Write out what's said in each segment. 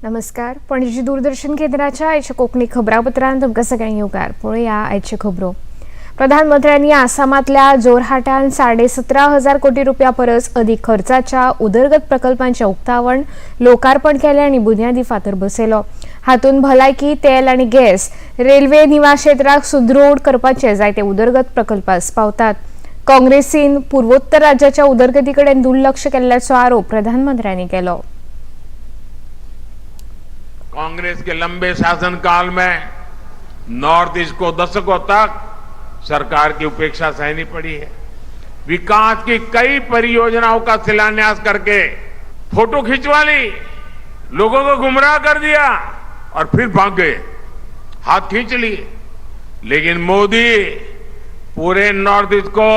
नमस्कार, पणजी दूरदर्शन केंद्राच्या आयच्या कोंकणी खबरापत्रांत तुमकां सगळ्यांक येवकार. पळोवया आयच्यो खबरो. प्रधानमंत्र्यांनी आसामांतल्या जोरहाटान 17,500 कोटी रुपया परस अदीक खर्चाच्या उदरगत प्रकल्पांचें उक्तावण, लोकार्पण केलें आनी बुन्यादी फातर बसयलो. हातूंत भलायकी, तेल आनी गॅस, रेल्वे, निवास क्षेत्राक सुदृढ करपाचे जायते उदरगत प्रकल्प आस्पावतात. काँग्रेसीन पूर्वोत्तर राज्याच्या उदरगती कडेन दुर्लक्ष केल्ल्याचो आरोप प्रधानमंत्र्यांनी केलो. कांग्रेस के लंबे शासनकाल में नॉर्थ ईस्ट को दशकों तक सरकार की उपेक्षा सहनी पड़ी है. विकास की कई परियोजनाओं का शिलान्यास करके फोटो खिंचवा ली, लोगों को गुमराह कर दिया और फिर भाग गए, हाथ खींच लिए. लेकिन मोदी पूरे नॉर्थ ईस्ट को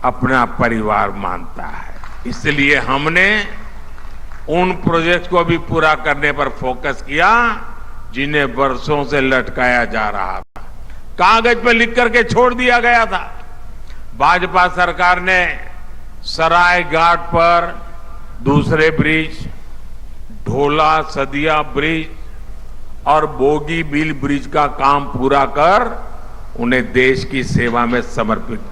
अपना परिवार मानता है. इसलिए हमने उन प्रोजेक्ट को भी पूरा करने पर फोकस किया, जिन्हें वर्षों से लटकाया जा रहा था, कागज पर लिख करके छोड़ दिया गया था. भाजपा सरकार ने सराय घाट पर दूसरे ब्रिज, ढोला सदिया ब्रिज और बोगी बिल ब्रिज का काम पूरा कर उन्हें देश की सेवा में समर्पित किया.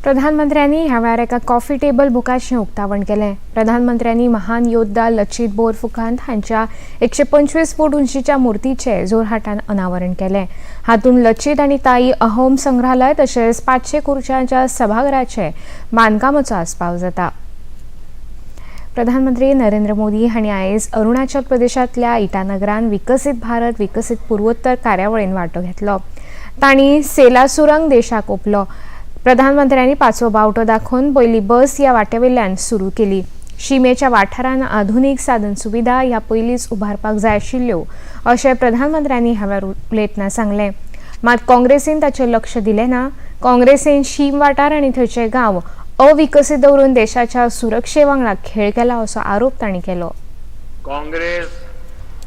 प्रधानमंत्र्यांनी ह्या वेळार एका कॉफी टेबल बुकाचें उक्तावण केलें. प्रधानमंत्र्यांनी महान योद्धा लचित बोरफुकान हांच्या 125 फूट उंचीच्या मूर्तीचें जोरहाटान अनावरण केलें. हातूंत लचित आनी ताई अहोम संग्रहालय तशेंच 500 खुर्च्यांच्या सभाघराचे बांदकामाचो आस्पाव जाता. प्रधानमंत्री नरेंद्र मोदी हांणी आयज अरुणाचल प्रदेशांतल्या इटानगरान विकसीत भारत विकसीत पूर्वोत्तर कार्यावळीन वांटो घेतलो. तांणी सेला सुरंग देशाक ओपलो. प्रधानमंत्र्यांनी पाचवो बावटो दाखोवन पयली बस ह्या वाटेवयल्यान सुरू केली. शिमेच्या वाठारान आधुनीक साधन सुविधा ह्या पयलींच उबारपाक जाय आशिल्ल्यो, अशें प्रधानमंत्र्यांनी ह्या वेळार उलयतना सांगलें. मात काँग्रेसीन ताचेर लक्ष दिलें ना. काँग्रेसीन शीम वाठार आनी थंयचे गांव अविकसीत दवरून देशाच्या सुरक्षे वांगडा खेळ केला, असो आरोप तांणी केलो. कांग्रेस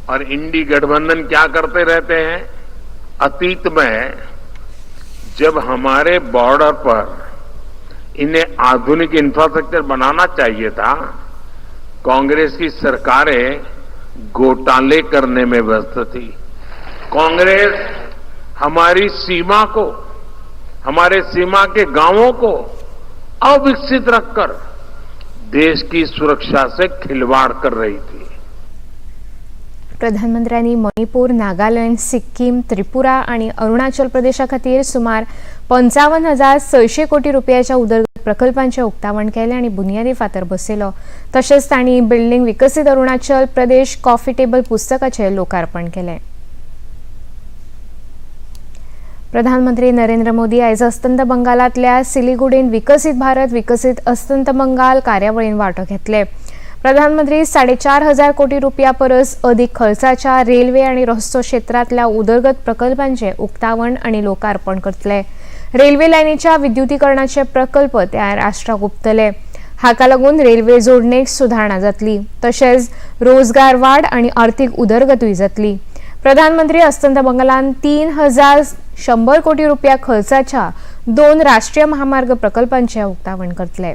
और इंडी गठबंधन क्या करते रहते हैं? अतीत में जब हमारे बॉर्डर पर इन्हें आधुनिक इंफ्रास्ट्रक्चर बनाना चाहिए था, कांग्रेस की सरकारें घोटाले करने में व्यस्त थी. कांग्रेस हमारी सीमा को, हमारे सीमा के गांवों को अविकसित रखकर देश की सुरक्षा से खिलवाड़ कर रही थी. प्रधानमंत्र्यांनी मणिपूर, नागालँड, सिक्कीम, त्रिपुरा आनी अरुणाचल प्रदेशा खातीर सुमार 55,600 कोटी रुपयाच्या उदरगत प्रकल्पांचें उक्तावण केलें आनी बुन्यादी फातर बसयलो. तशेंच तांणी बिल्डींग विकसीत अरुणाचल प्रदेश कॉफी टेबल पुस्तकाचें लोकार्पण केलें. प्रधानमंत्री नरेंद्र मोदी आयज अस्तंत बंगालांतल्या सिलिगुडीन विकसीत भारत विकसीत अस्तंत बंगाल कार्यावळीन वांटो घेतले. प्रधानमंत्री 4,500 कोटी रुपया परस अदीक खर्चाच्या रेल्वे आनी रस्तो क्षेत्रांतल्या उदरगत प्रकल्पांचें उक्तावण आनी लोकार्पण करतले. रेल्वे लायनीच्या विद्युतीकरणाचे प्रकल्प त्या राष्ट्राक ओंपतले. हाका लागून रेल्वे जोडणेक सुदारणा जातली, तशेंच रोजगार वाड आनी अर्थीक उदरगतूय जातली. प्रधानमंत्री अस्तंत बंगालान 3100 कोटी रुपया खर्चाच्या दोन राष्ट्रीय महामार्ग प्रकल्पांचें उक्तावण करतले.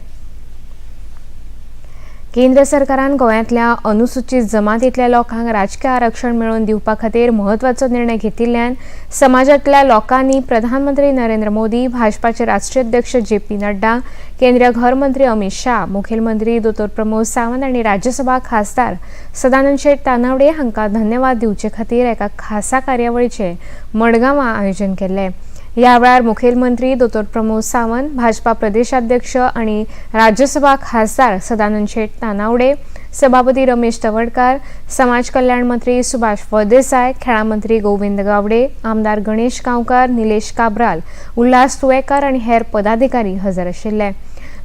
केंद्र सरकारान गोंयांतल्या अनुसूचित जमातींतल्या लोकांक राजकीय आरक्षण मेळोवन दिवपा खातीर म्हत्वाचो निर्णय घेतिल्ल्यान समाजांतल्या लोकांनी प्रधानमंत्री नरेंद्र मोदी, भाजपाचे राष्ट्रीय अध्यक्ष जे पी नड्डा, केंद्रीय घर मंत्री अमित शाह, मुखेलमंत्री दोतोर प्रमोद सावंत आनी राज्यसभा खासदार सदानंद शेट तानावडे हांकां धन्यवाद दिवचे खातीर एका खासा कार्यावळीचें मडगांवां आयोजन केल्लें. ह्या वेळार मुखेलमंत्री दोतोर प्रमोद सावंत, भाजपा प्रदेशाध्यक्ष आनी राज्यसभा खासदार सदानंद शेट तानावडे, सभापती रमेश तवडकार, समाज कल्याण मंत्री सुभाष फळदेसाय, खेळां मंत्री गोविंद गावडे, आमदार गणेश गांवकार, निलेश काब्राल, उल्हास तुयेकार आनी हेर पदाधिकारी हजर आशिल्ले.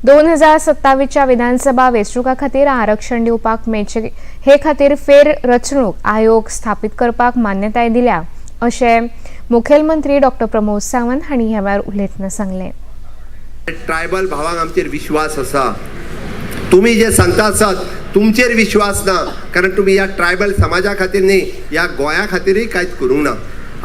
2027च्या विधानसभा वेंचणुका खातीर आरक्षण दिवपाक मेळचें हे खातीर फेर रचणूक आयोग स्थापीत करपाक मान्यताय दिल्या, अशें मुखेलमंत्री डॉक्टर प्रमोद सावंत हांणी ह्या वेळार उलयतना सांगलें. ट्रायबल भावांक आमचेर विश्वास आसा. तुमी जे सांगता आसात, तुमचेर विश्वास ना, कारण तुमी ह्या ट्रायबल समाजा खातीर न्ही, ह्या गोंया खातीरय कांयच करूंक ना.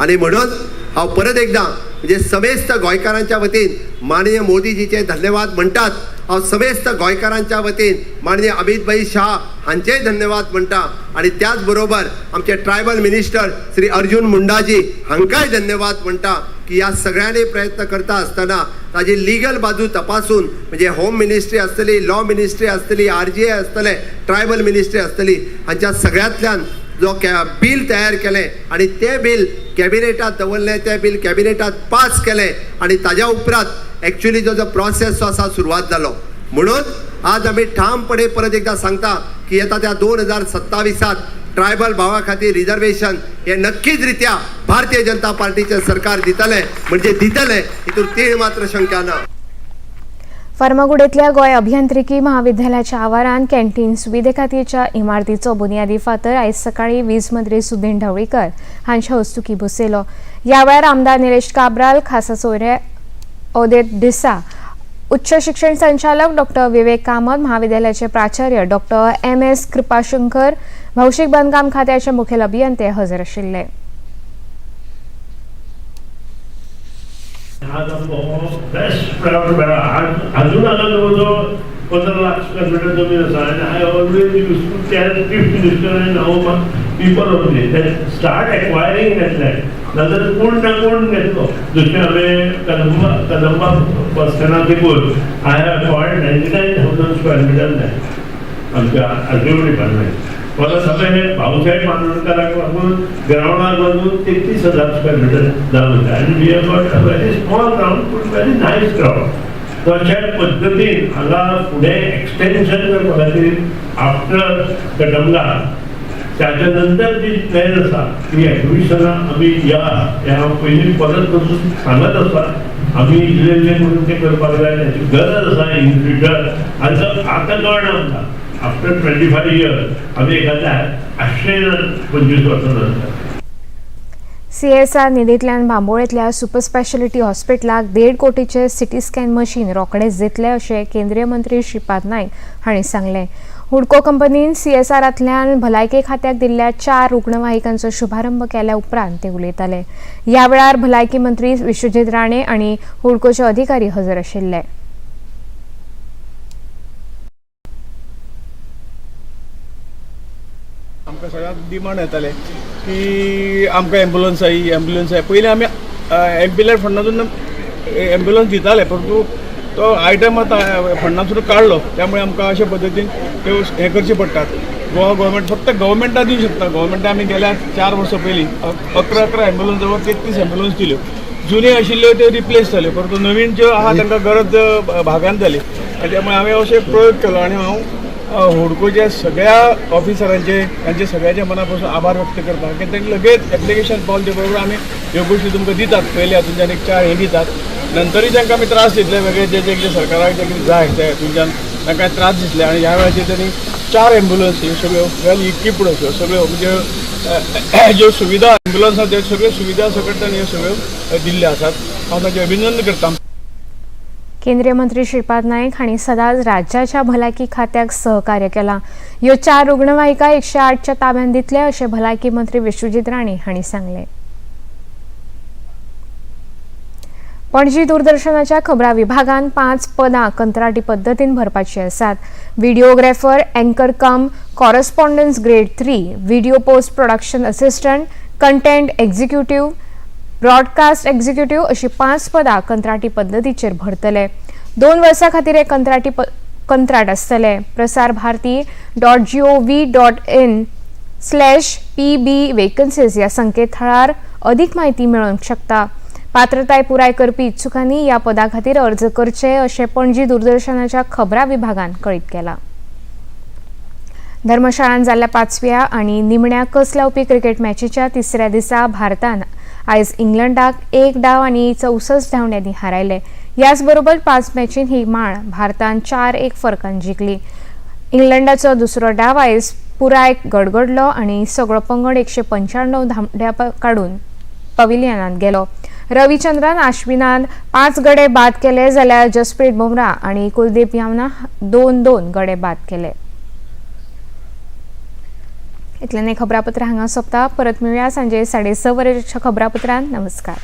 आनी म्हणून हांव परत एकदां म्हणजे समेस्त गोंयकारांच्या वतीन माननीय मोदीजीचे धन्यवाद म्हणटात. हांव समेस्त गोंयकारांच्या वतीन माननीय अमित भाई शाह हांचेय धन्यवाद म्हणटा आनी त्याच बरोबर आमचे ट्रायबल मिनिस्टर श्री अर्जुन मुंडाजी हांकांय धन्यवाद म्हणटा की ह्या सगळ्यांनी प्रयत्न करता आसतना ताजी लिगल बाजू तपासून, म्हणजे होम मिनिस्ट्री आसतली, लॉ मिनिस्ट्री आसतली, RGA आसतले, ट्रायबल मिनिस्ट्री आसतली, हांच्या सगळ्यांतल्यान जो बील तयार केलें आनी तें बील कॅबिनेटात दवरलें, तें बील कॅबिनेटात पास केलें आनी ताज्या उपरांत एक्चुअली जो प्रोसेस जो आसा सुरवात जालो. म्हणून आज आमी ठामपणे परत एकदा सांगता की येता त्या 2027 ट्रायबल भावा खातीर रिजर्वेशन हे नक्कीच रित्या भारतीय जनता पार्टीचे सरकार दितले, म्हणजे दितले, हितून तीळ मात्र शंका ना. फार्मागुडेंतल्या गोंय अभियांत्रिकी महाविद्यालयाच्या आवारान कॅन्टीन सुविधे खातीरच्या इमारतीचो बुन्यादी फातर आयज सकाळीं वीज मंत्री सुदिन ढवळीकर हांच्या हस्तुकीं बसयलो. ह्या वेळार आमदार निलेश काब्राल, खासा सोयरे औदेत डिसा, उच्च शिक्षण संचालक डॉक्टर विवेक कामत, महाविद्यालयाचे प्राचार्य डॉक्टर MS Kripashankar, भौशीक बांदकाम खात्याचे मुखेल अभियंते हजर आशिल्ले. आज आमकां बेस्ट प्लॉट मेळ्ळा. आजून हांगा जवळ जवळ 15 लाख स्क्वेअर मिटर जमीन आसा आनी I always use to tell chief minister आनी now people only that start acquiring that land, नाजाल्यार कोण ना कोण घेतलो. जशें हांवें कदंबा बस स्टँडा देखून I have acquired 99,000 square meter land आमच्या आरटीओ डिपार्टमेंट. परत हांवें भाऊसाहेब मानोडकराक लागून ग्रावंडाक लागून 33,000 स्क्वेअर मिटर जालो होता आनी we have got a very small ground पूण व्हेरी नायस ग्रावंड. तशा पद्दतीन हांगा फुडें एक्सटेन्शन करपा खातीर आफ्टर कदंबा ताच्या नंतर जी प्लॅन आसा ती एक्विजिशनां आमी या हें हांव पयलीं परत वचून सांगत आसा. आमी इल्लें इल्लें करून तें करपाक जाय, ताची गरज आसा इन फ्युचर. आनी आतां कळना आमकां आफ्टर 25 इयर्स आमी एखाद्या आश्चर्य 25 वर्सां नंतर. सीएसआर निधींतल्यान बांबोळेंतल्या सुपर स्पेशालिटी हॉस्पिटलाक 1.5 कोटीचे सिटी स्कॅन मशीन रोखडेच दितले अशें केंद्रीय मंत्री श्रीपाद नायक हांणी सांगलें. हुडको कंपनीन सीएसआरांतल्यान भलायकी खात्याक दिल्ल्या 4 रुग्णवाहिकांचो शुभारंभ केल्या उपरांत ते उलयताले. ह्या वेळार भलायकी मंत्री विश्वजीत राणे आनी हुडकोचे अधिकारी हजर आशिल्ले. आमकां सगळ्यांक डिमांड येताले की आमकां एम्बुलन्स जाय, एम्बुलन्स जाय. पयलीं आमी एमपीएल फंडातून एम्बुलन्स दिताले, परंतु तो आयटम आतां फंडांतून काडलो, त्यामुळे आमकां अशे पद्दतीन त्यो हें करचे पडटात. गोवा गव्हर्मेंट फक्त गव्हर्मेंटा दिवंक शकता. गव्हर्मेंटा आमी गेल्या 4 वर्सां पयलीं 11 एम्बुलन्स जवळ 33 एम्बुलन्स दिल्यो. जुन्यो आशिल्ल्यो त्यो रिप्लेस जाल्यो, परंतु नवीन ज्यो आहा तांकां गरज भागान जाली आनी त्यामुळे हांवें अशें एक प्रयोग केलो आनी हांव हुडकोच्या सगळ्या ऑफिसरांचे तांचे सगळ्याच्या मना पासून आभार व्यक्त करता की तांणी लगेच एप्लिकेशन पावले ते बरोबर आमी ह्यो गोश्टी तुमकां दितात. पयले हातूंतल्यान एक 4 हें दितात, नंतरूय तांकां आमी त्रास दितले वेगळे जे जे कितें सरकाराक जे कितें जाय ते हातूंतल्यान तांकां त्रास दिसले. आनी ह्या वेळाचेर तांणी 4 एम्बुलन्स ह्यो सगळ्यो वेल इक्विप्ड अश्यो सगळ्यो म्हणजे ज्यो सुविधा एम्बुलन्स आसा त्यो सगळ्यो सुविधा सकट तांणी ह्यो सगळ्यो दिल्ल्यो आसात. हांव तांचें अभिनंदन करता. केंद्रीय मंत्री श्रीपाद नायक हांणी सदांच राज्याच्या भलायकी खात्याक सहकार्य केलां. ह्यो 4 रुग्णवाहिका 108च्या ताब्यात दितले अशें भलायकी मंत्री विश्वजीत राणे हांणी सांगलें. पणजी दूरदर्शनाच्या खबरां विभागान 5 पदां कंत्राटी पद्दतीन भरपाची आसात. Videographer, anchor cum correspondence grade 3, video post production assistant, content executive, broadcast executive अशी 5 पदां कंत्राटी पद्दतीचेर भरतले. 2 वर्सां खातीर हे कंत्राटी कंत्राट आसतले. Prasar Bharati .gov.in/pb vacancies ह्या संकेतथळार अदीक म्हायती मेळोवंक शकता. पात्रताय पुराय करपी इत्सुकांनी ह्या पदा खातीर अर्ज करचे अशें पणजी दूरदर्शनाच्या खबरां विभागान कळीत केलां. धर्मशाळांत जाल्ल्या 5व्या आनी निमण्या कस लावपी क्रिकेट मॅचीच्या तिसऱ्या दिसा भारतान आयज इंग्लंडाक 1 डाव आनी 64 धांवड्यांनी हारायले. ह्याच बरोबर 5 मॅचीन ही माळ भारतान 4-1 फरकान जिखली. इंग्लंडाचो दुसरो डाव आयज पुराय गडगडलो आनी सगळो पंगड 195 धांवड्या काडून पविलियनांत गेलो. रविचंद्रन आश्विनान 5 गडे बाद केले जाल्यार जसप्रीत बुमरा आनी कुलदीप यादवान 2-2 गडे बाद केले. इतल्यान खबरापत्र हांगा सोंपता. परत मेळुया सांजे 6:30 वरांच्या खबरापत्रान. नमस्कार.